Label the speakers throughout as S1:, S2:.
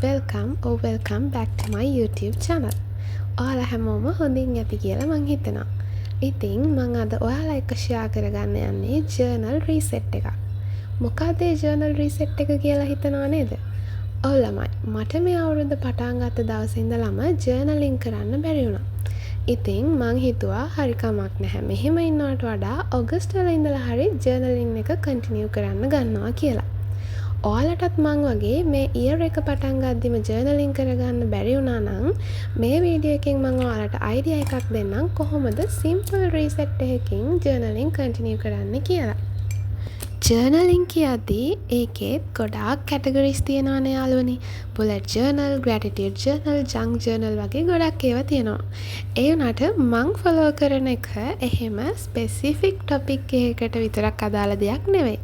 S1: Welcome or welcome back to my YouTube channel. ඔයාලා හැමෝම හොඳින් ඇති කියලා මං හිතනවා. ඉතින් මං අද ඔයාලා එක්ක ෂෙයා කරගන්න යන්නේ ජර්නල් රීසෙට් එකක්. මොකක්ද ඒ ජර්නල් රීසෙට් එක කියලා හිතනවා නේද? ඔව් ළමයි, මට මේ අවුරුද්ද පටන් ගත්ත දවසේ ඉඳලම ජර්නලින් කරන්න බැරි වුණා. ඉතින් මං හිතුවා හරි කමක් නැහැ, මෙහෙම ඉන්නවට වඩා ඔගස්ට් වල ඉඳලා හරි ජර්නලින් එක කන්ටිනියු කරන්න ගන්නවා කියලා. ඔයාලටත් මං වගේ මේ ඉයර් එක පටන් ගද්දිම ජර්නලින් කරගන්න බැරි වුණා නම්, මේ වීඩියෝ එකෙන් මං ඔයාලට අයිඩියා එකක් දෙන්නම් කොහොමද සිම්පල් රීසෙට් එකකින් ජර්නලින් කන්ටිනියු කරන්න කියලා. ජර්නලින් කියද්දී ඒකෙත් ගොඩාක් කැටගරිස් තියෙනවානේ යාළුවනේ. Bullet journal, gratitude journal, junk journal වගේ ගොඩක් ඒවා තියෙනවා. ඒ වුණාට මං ෆලෝ කරන එක එහෙම ස්පෙසිෆික් ටොපික් එකකට විතරක් අදාළ දෙයක් නෙවෙයි.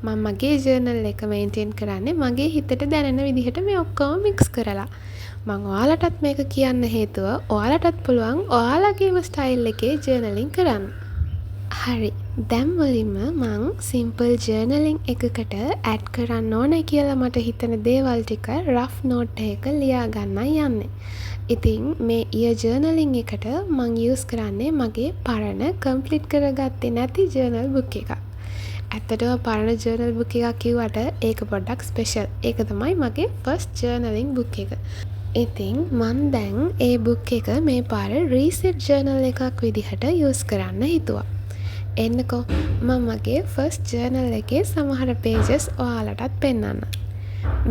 S1: මං මගේ ජර්නල් එක මේන්ටේන් කරන්නේ මගේ හිතට දැනෙන විදිහට මේ ඔක්කොම මික්ස් කරලා. මං ඔයාලටත් මේක කියන්න හේතුව ඔයාලටත් පුළුවන් ඔයාලගේම ස්ටයිල් එකේ ජර්නලින් කරන්න. හරි, දැන් මුලින්ම මං සිම්පල් ජර්නලින් එකකට ඇඩ් කරන්න ඕනේ කියලා මට හිතෙන දේවල් ටික රෆ් නෝට් එකක ලියා ගන්නයි යන්නේ. ඉතින් මේ ඉයර් ජර්නලින් එකට මං යූස් කරන්නේ මගේ පරණ කම්ප්ලීට් කරගත්තේ නැති ජර්නල් බුක් එකක්. ඇත්තටම පරණ ජර්නල් බුක් එකක් කිව්වට ඒක පොඩ්ඩක් ස්පෙෂල්. ඒක තමයි මගේ ෆස්ට් ජර්නලින් බුක් එක. ඉතින් මං දැන් ඒ බුක් එක මේ පාර රීසෙට් ජර්නල් එකක් විදිහට යූස් කරන්න හිතුවා. එන්නකෝ, මං මගේ ෆස්ට් ජර්නල් එකේ සමහර පේජස් ඔයාලටත් පෙන්නන්නම්.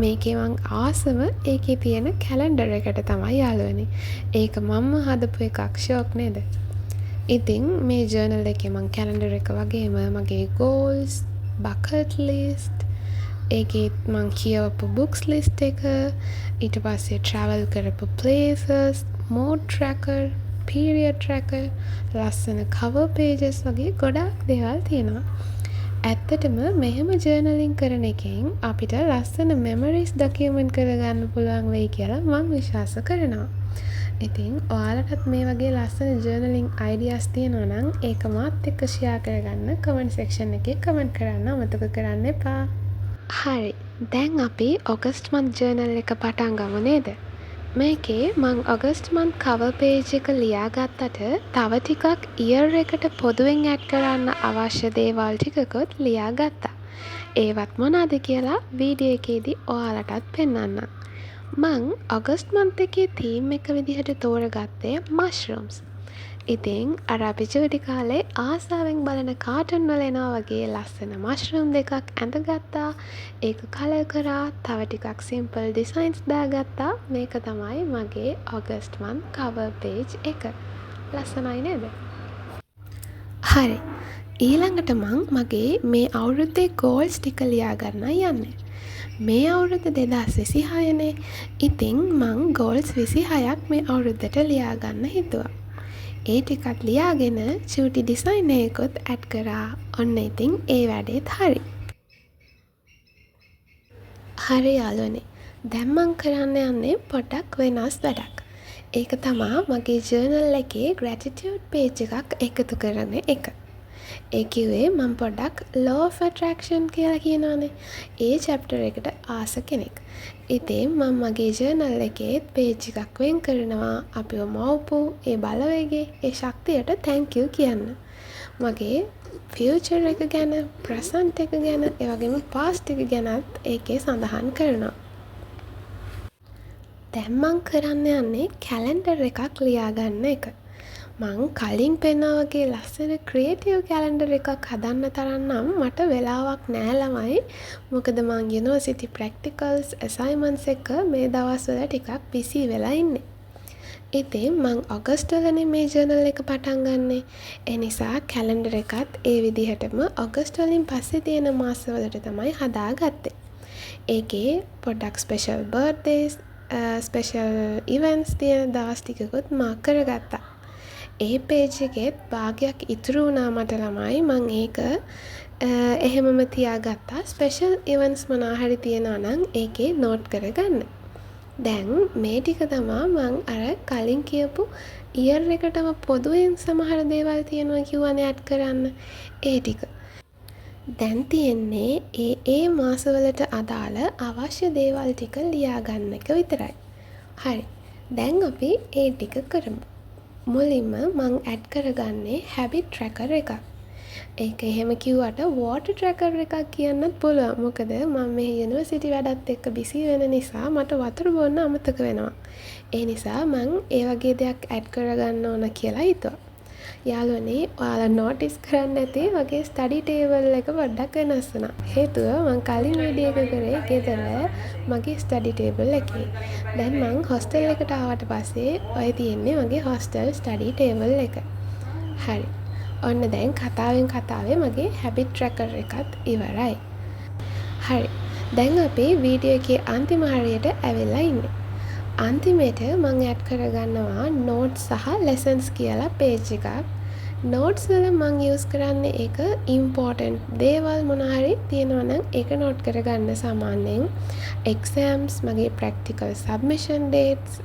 S1: මේකේ මං ආසම ඒකේ තියෙන කැලෙන්ඩර් එකට තමයි යාළුවනේ. ඒක මම්ම හදපු එකක්. ෂෝක් නේද? ඉතින් මේ ජර්නල් එකේ මං කැලෙන්ඩර් එක වගේම මගේ ගෝල්ස්, බකට් ලිස්ට්, ඒකෙත් මං කියවපු බුක්ස් ලිස්ට් එක, ඊට පස්සේ ට්‍රැවල් කරපු places, mood tracker, period tracker, ලස්සන කවර් පේජස් වගේ ගොඩාක් දේවල් තියෙනවා. ඇත්තටම මෙහෙම ජර්නලින් කරන එකෙන් අපිට ලස්සන මෙමරිස් ඩොකියුමන්ට් කරගන්න පුළුවන් වෙයි කියලා මං විශ්වාස කරනවා. ඉතින් ඔයාලටත් මේ වගේ ලස්සන ජර්නලින් අයිඩියාස් තියෙනවා නම් ඒක මාත් එක්ක ෂෙයා කරගන්න කමෙන්ට් සෙක්ෂන් එකේ කමෙන්ට් කරන්න අමතක කරන්න එපා. හරි, දැන් අපි ඔගස්ට් මන්ත් ජර්නල් එක පටන් ගමු නේද? මේකේ මං ඔගස්ට් මන්ත් කවර් පේජ් එක ලියා ගත්තට තව ටිකක් ඉයර් එකට පොදුවෙන් ඇඩ් කරන්න අවශ්‍ය දේවල් ටිකකුත් ලියා ගත්තා. ඒවත් මොනාද කියලා වීඩියෝ එකේදී ඔයාලටත් පෙන්නන්නම්. මං ඔගස්ට් මන්ත් එකේ තීම් එක විදිහට තෝරගත්තේ මෂ්රූම්ස්. ඉතින් අර අපි චූටි කාලේ ආසාවෙන් බලන කාටුන් වල එනවා වගේ ලස්සන මෂ්රූම් දෙකක් ඇඳගත්තා. ඒක කලර් කරා. තව ටිකක් සිම්පල් ඩිසයින්ස් දාගත්තා. මේක තමයි මගේ ඔගස්ට් මන්ත් කවර් පේජ් එක. ලස්සනයි නේද? හරි. ඊළඟට මං මගේ මේ අවුරුද්දේ ගෝල්ස් ටික ලියා ගන්නයි යන්නේ. මේ අවුරුද්ද 2026නේ. ඉතින් මං ගෝල්ස් 26ක් මේ අවුරුද්දට ලියා ගන්න හිතුවා. ඒ ටිකත් ලියාගෙන චූටි ඩිසයින් එකකුත් ඇඩ් කරා. ඔන්න ඉතින් ඒ වැඩේත් හරි. හරි යාළුවනේ, දැන් මං කරන්න යන්නේ පොඩ්ඩක් වෙනස් වැඩක්. ඒක තමා මගේ ජර්නල් එකේ ග්‍රැටිටියුඩ් පේජ් එකක් එකතු කරන එක. ඒ කිව්වේ මං පොඩ්ඩක් ලෝ ඔෆ් ඇට්‍රැක්ෂන් කියලා කියනවනේ, ඒ චැප්ටර් එකට ආස කෙනෙක්. ඉතින් මං මගේ ජර්නල් එකේත් පේජ් එකක් වෙන් කරනවා අපිව මවපු ඒ බලවේගේ, ඒ ශක්තියට thank you කියන්න. මගේ ෆියුචර් එක ගැන, ප්‍රසන්ට් එක ගැන, ඒ වගේම පාස්ට් එක ගැනත් ඒකේ සඳහන් කරනවා. දැන් මං කරන්න යන්නේ කැලෙන්ඩර් එකක් ලියා ගන්න එක. මං කලින් පෙන්නුවා වගේ ලස්සන ක්‍රියේටිව් කැලෙන්ඩර් එකක් හදන්න තරම් නම් මට වෙලාවක් නෑ ළමයි. මොකද මං යුනිවර්සිටි ප්‍රැක්ටිකල්ස්, ඇසයින්මන්ට්ස් එක්ක මේ දවස්වල ටිකක් බිසී වෙලා ඉන්නේ. ඉතින් මං ඔගස්ට් වලනේ මේ ජර්නල් එක පටන් ගන්නේ. ඒ නිසා කැලෙන්ඩර් එකත් ඒ විදිහටම ඔගස්ට් වලින් පස්සේ තියෙන මාසවලට තමයි හදාගත්තේ. ඒකේ පොඩ්ඩක් ස්පෙෂල් බර්ත්ඩේස්, ස්පෙෂල් ඉවෙන්ට්ස් තියෙන දවස් ටිකකුත් මාක් කරගත්තා. ඒ පේජ් එකෙත් භාගයක් ඉතුරු වුණා මට ළමයි. මං ඒක එහෙමම තියාගත්තා, ස්පෙෂල් ඉවෙන්ට්ස් මොනවා හරි තියෙනවා නම් ඒකේ නෝට් කරගන්න. දැන් මේ ටික තමා මං අර කලින් කියපු ඉයර් එකටම පොදුවෙන් සමහර දේවල් තියෙනවා කිව්වනේ ඇඩ් කරන්න. ඒ ටික. දැන් තියෙන්නේ ඒ ඒ මාසවලට අදාළ අවශ්‍ය දේවල් ටික ලියා ගන්න එක විතරයි. හරි. දැන් අපි ඒ ටික කරමු. මුලින්ම මං ඇඩ් කරගන්නේ හැබිට් ට්‍රැකර් එකක්. ඒක එහෙම කිව්වට වෝටර් ට්‍රැකර් එකක් කියන්නත් පුළුවන්. මොකද මං මේ යුනිවර්සිටි වැඩත් එක්ක බිසී වෙන නිසා මට වතුර බොන්න අමතක වෙනවා. ඒ නිසා මං ඒ වගේ දෙයක් ඇඩ් කරගන්න ඕන කියලා හිතුවා. යාළුවනේ, ඔයාලා නෝටිස් කරන්න ඇති මගේ ස්ටඩි ටේබල් එක පොඩ්ඩක් වෙනස් වුණා. හේතුව මං කලින් වීඩියෝ එක කරේ ගෙදර මගේ ස්ටඩි ටේබල් එකේ. දැන් මං හොස්ටල් එකට ආවට පස්සේ ඔය තියෙන්නේ මගේ හොස්ටල් ස්ටඩි ටේබල් එක. හරි. ඔන්න දැන් කතාවෙන් කතාවේ මගේ හැබිට් ට්‍රැකර් එකත් ඉවරයි. හරි. දැන් අපි වීඩියෝ එකේ අන්තිම හරියට ඇවිල්ලා ඉන්නේ. අන්තිමේට මං ඇඩ් කරගන්නවා නෝට්ස් සහ ලෙසන්ස් කියලා පේජ් එකක්. නෝට්ස් වල මං යූස් කරන්නේ ඒක ඉම්පෝටන්ට් දේවල් මොනා හරි තියෙනවා නම් ඒක නෝට් කරගන්න. සාමාන්‍යයෙන් එක්සෑම්ස්, මගේ practical submission dates,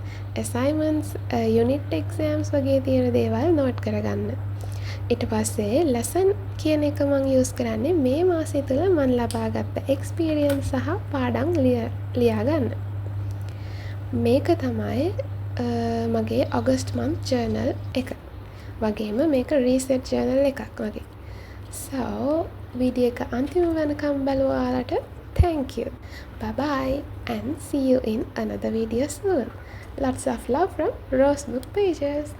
S1: assignments, unit exams වගේ තියෙන දේවල් නෝට් කරගන්න. ඊට පස්සේ ලෙසන් කියන එක මං යූස් කරන්නේ මේ මාසය තුළ මං ලබා ගත්ත එක්ස්පීරියන්ස් සහ පාඩම් ලියා ගන්න. මේක තමයි මගේ ඔගස්ට් මන්ත් ජර්නල් එක. වගේම මේක රීසෙට් ජර්නල් එකක් වගේ. සෝ වීඩියෝ එක අන්තිම වෙනකම් බැලුව ඔයාලට thank you. Bye bye and see you in another video soon. Lots of love from Rosebook Pages.